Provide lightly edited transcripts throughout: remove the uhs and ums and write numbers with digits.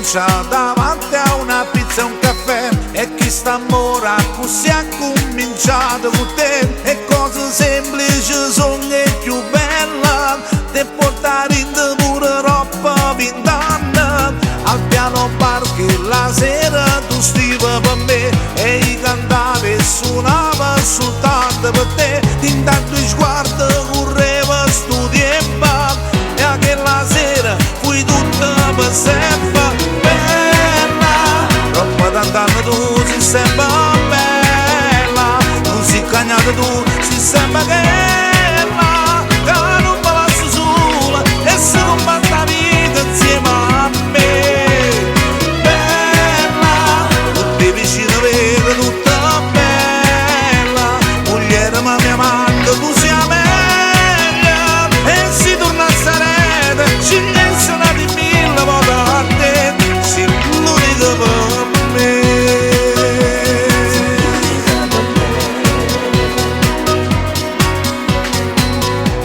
comincia davanti a una pizza e un caffè E chi st'amore accussì ha cominciato con te E cose semplici sono le più belle Te portare in pure roba vent'anni Al piano bar che la sera tu stiva per me E io cantavo e suonavo soltanto per te Intanto sguardo correva sto tempo E anche la sera fui tutta per sempre Bella, troppo tant'anni tu sei sempre bella Non sei cagnata tu, sei sempre quella Che non mi lascia sola e si combatte la vita insieme a me Bella, tutti vicino vedo tutta bella Moglie ma mia amante tu sei meglio E se tornasse a rete ci una di mille volte a te Sei l'unica per me.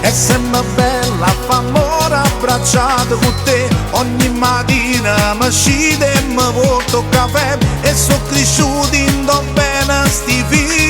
È sempre bella fa amore abbracciato con te Ogni mattina mi scende e mi porto il caffè E sono cresciuto in bene sti figli.